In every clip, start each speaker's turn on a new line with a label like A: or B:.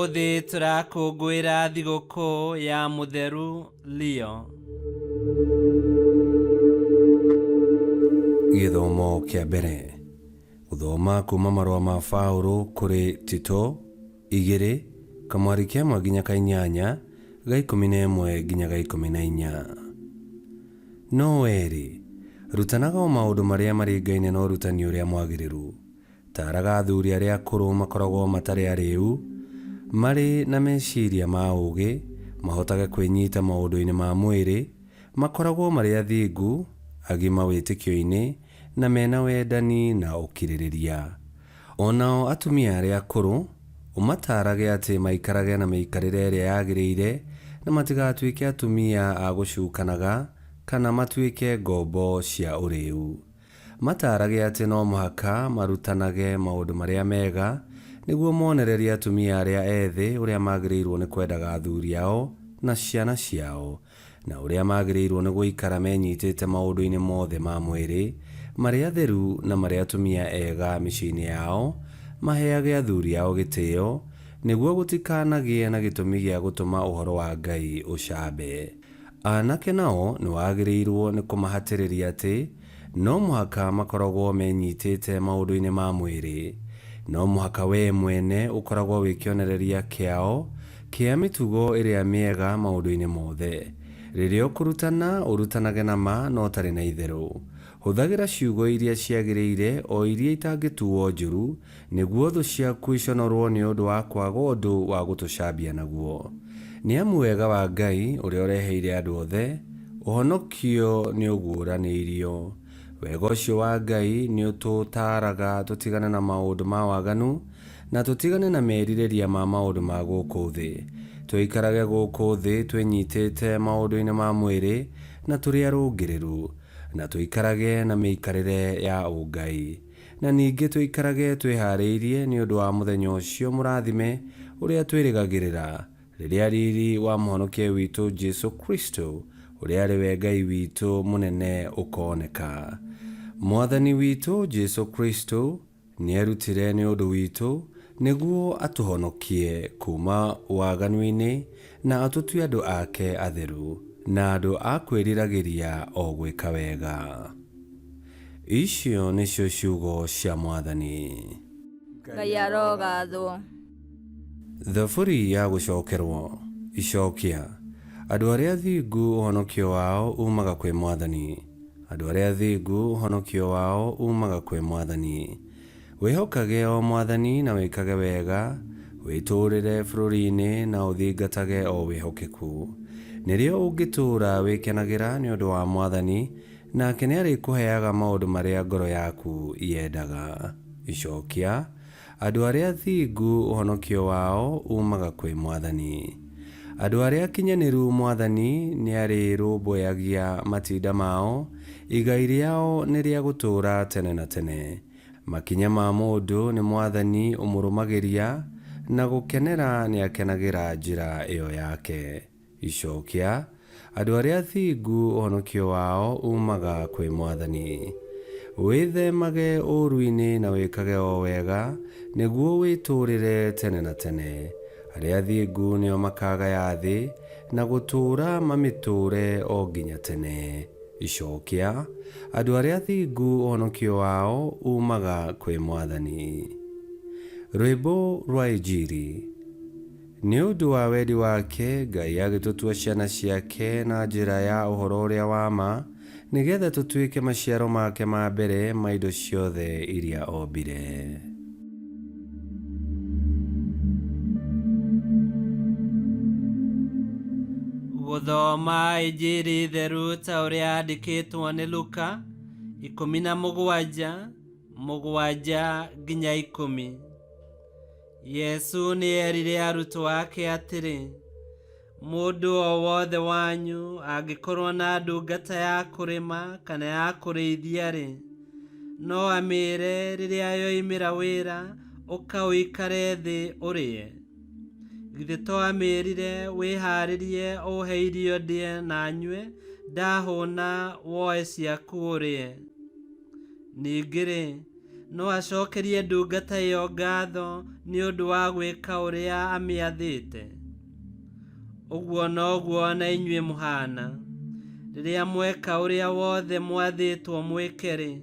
A: Ũmũthĩ tũrakũngũĩra thigũkũ ya Mũtheru Leo.
B: Gĩthomo kĩa mbere. Gũthoma kuma marũa ma Paũlũ kũrĩ Tito, igĩrĩ, kamwari kemwe nginya ka inyanya, ga ikũmi na ĩmwe nginya ga ikũmi na inya. No wee-rĩ, rutanaga o maũndũ marĩa maringaine na ũrutani ũrĩa mwagĩrĩru. Taaraga athuri arĩa akũrũ makoragwo matarĩ arĩĩu, marĩ na meciria ma ũũgĩ, mahotage kwĩnyita maũndũ-inĩ ma mwĩrĩ, makoragwo marĩ athingu, agima wĩtĩkio-inĩ, na me na wendani na ũkirĩrĩria. O nao atumia arĩa akũrũ, ũmataarage atĩ maikarage na mĩikarĩre ĩrĩa yagĩrĩire, na matigatuĩke atumia a gũcukanaga, kana matuĩke ngombo cia ũrĩĩu. Mataarage atĩ no mũhaka marutanage maũndũ marĩa mega, nĩguo monererie atumia arĩa ethĩ ũrĩa magĩrĩirũo nĩ kwendaga athuri ao na ciana ciao, na ũrĩa magĩrĩirũo nĩ gũikara menyitĩte maũndũ-inĩ mothe ma mwĩrĩ, marĩ atheru na marĩ atumia ega mĩciĩ-inĩ yao, maheage athuri ao gĩtĩo, nĩguo gũtikanagĩe na gĩtũmi gĩa gũtũma ũhoro wa Ngai ũcambe. Aanake nao nĩwagĩrĩirũo nĩ kũmahatĩrĩria atĩ no mũhaka makoragwo menyitĩte maũndũ-inĩ ma mwĩrĩ. No mũhaka wee mwene ũkoragwo wĩ kĩonereria kĩao kĩa mĩtugo ĩrĩa mĩega maũndũ-inĩ mothe. Rĩrĩa ũkũrutana, ũrutanage na ma na ũtarĩ na itherũ. Hũthagĩra ciugo iria ciagĩrĩire, o iria itangĩtuo njũru, Nĩguo thũ ciaku iconorwo nĩ ũndũ wa kwaga ũndũ wa gũtũcambia naguo. Nĩ amu wega wa Ngai, ũrĩa ũreheire andũ othe ũhonokio, nĩũguũranĩirio. Wega ũcio wa Ngai nĩũtũtaaraga tũtigane na maũndũ ma waganu, na tũtigane na merirĩria ma maũndũ ma gũkũ thĩ, tũikarage gũkũ thĩ twĩnyitĩte maũndũ-inĩ ma mwĩrĩ, na tũrĩ arũngĩrĩru, na tũikarage na mĩikarĩre ya ũngai. Na ningĩ tũikarage twĩhaarĩirie nĩ ũndũ wa mũthenya ũcio mũrathime ũrĩa twĩrĩgagĩrĩra, rĩrĩa riri wa Mũhonokia witũ Jesu Kristo, ũrĩa arĩ we Ngai witũ mũnene, ũkooneka. Mwathani witũ Jesu Kristo nĩerutire nĩ ũndũ witũ, nĩguo atũhonokie kuuma waganu-inĩ na atũtue andũ ake atheru, na andũ a kwĩriragĩria o gwĩka wega. Icio nĩcio ciugo cia Mwathani.
C: Ngai arogathwo.
B: Thaburi ya gũcokerwo. Icokia. Andũ arĩa athingu ũhonokio wao uumaga kwĩ Mwathani. Andũ arĩa athingu ũhonokio wao uumaga kwĩ Mwathani. Wĩhokage o Mwathani na wĩkage wega, wĩtũũrĩre bũrũri-inĩ na ũthingatage o wĩhokeku. Nĩrĩo ũngĩtũũra wĩkenagĩra nĩ ũndũ wa Mwathani, Nake nĩarĩkũheaga maũndũ marĩa ngoro yaku yendaga. Icokia, Andũ arĩa athingu ũhonokio wao uumaga kwĩ Mwathani. Andũ arĩa akinyanĩru Mwathani nĩarĩrũmbũyagia matinda mao, igai rĩao nĩ rĩa gũtũũra tene na tene. Makinya ma mũndũ nĩ Mwathani ũmũrũmagĩria, na gũkenera nĩakenagĩra njĩra ĩo yake. Icokia, Andũ arĩa athingu ũhonokio wao uumaga kwĩ Mwathani. Wĩthemage ũũru-inĩ na wĩkage o wega, nĩguo wĩtũũrĩre tene na tene. Arĩa athingu nĩo makagaya thĩ, na gũtũũra mamĩtũũre o nginya tene. Icokia, Andũ arĩa athingu ũhonokio wao uumaga kwĩ Mwathani. Rwĩmbo rwa Injiri. Nĩ ũndũ wa wendi wake, Ngai agĩtũtua ciana ciake na njĩra ya ũhoro ũrĩa wa ma, nĩ getha tũtuĩke maciaro make ma mbere ma indo ciothe iria ombire.
A: Gũthoma Injiri theru ta ũrĩa yandĩkĩtwo nĩ Luka, 17, 7-10. Yesu nĩ eerire arutwo ake atĩrĩ, Mũndũ o wothe wanyu angĩkorwo na ndungata ya kũrĩma kana ya kũrĩithia-rĩ, no amĩĩre rĩrĩa yoimĩra wĩra, 'Ũka ũikare thĩ ũrĩe'? Githĩ to amĩĩrire, 'Wĩhaarĩrie ũũhe irio ndĩe na nyue, ndahũũna woe ciaku ũrĩe'? Ningĩ-rĩ, No acokerie ndungata ĩyo ngatho nĩ ũndũ wa gwĩka ũrĩa amĩathĩte? Ũguo noguo na inyuĩ mũhana. Rĩrĩa mweka ũrĩa wothe mwathĩtwo mwĩke-rĩ,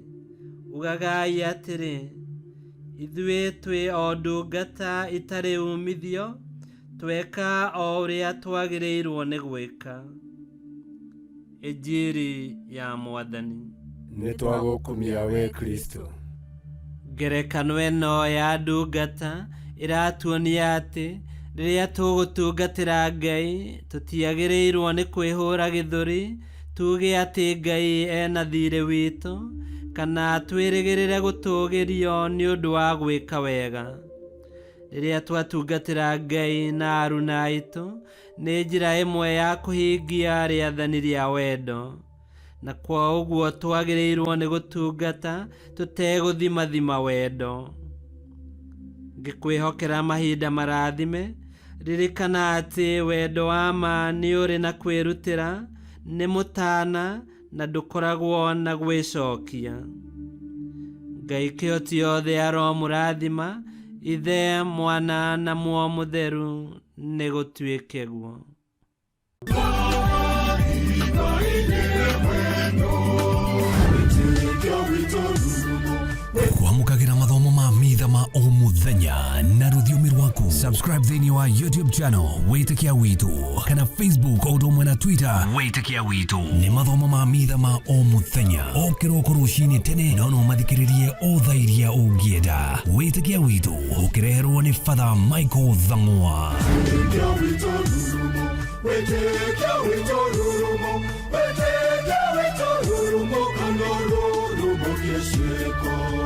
A: ugagai atĩrĩ, ithuĩ twĩ o ndungata itarĩ uumithio, tweka o ũrĩa twagĩrĩirwo nĩ gwĩka. Injiri ya Mwathani.
D: Nĩ twagũkumia we Kristo.
A: Ngerekano ĩno ya ndungata ĩratuonia atĩ rĩrĩa tũgũtungatĩra Ngai tũtiagĩrĩirwo nĩ kwĩhũra gĩthũri tuge atĩ Ngai ena thiirĩ witũ kana twĩrĩgĩrĩre gũtũgĩrio nĩ ũndũ wa gwĩka wega. Rĩrĩa twatungatĩra Ngai na aruna aitũ nĩ njĩra ĩmwe ya kũhingia rĩathani rĩa wendo, na kwa ũguo twagĩrĩirwo nĩ gũtungata tũtegũthimathima wendo. Ngĩkwĩhokera mahinda marathime, ririkana atĩ wendo wa ma nĩ ũrĩ na kwĩrutĩra, nĩ mũtana na ndũkoragwo na gwĩcokia. Ngai kĩhoti yothe aromũrathima, Ithe, Mwana na Muoyo Mũtheru, nĩ gũtuĩke guo.
E: Kwamũkagĩra mathomo ma mitha ma o mũthenya na rũthiomi rwaku. Subscribe thĩinĩ wa YouTube channel Wĩtĩkia Witũ kana Facebook o ũndũ ũmwe na Twitter Wĩtĩkia Witũ. Nĩ mathomo ma mitha ma o mũthenya o kĩroko rũcinĩ tene, no no mathikĩrĩrie o thaa iria ũngĩenda. Wĩtĩkia Witũ ũkĩreherwo nĩ Father Michael Thang'wa.
F: Wĩtĩkia witũ rurumo, wĩtĩkia witũ rurumo, wĩtĩkia witũ rurumo kana rurumo kĩciĩko.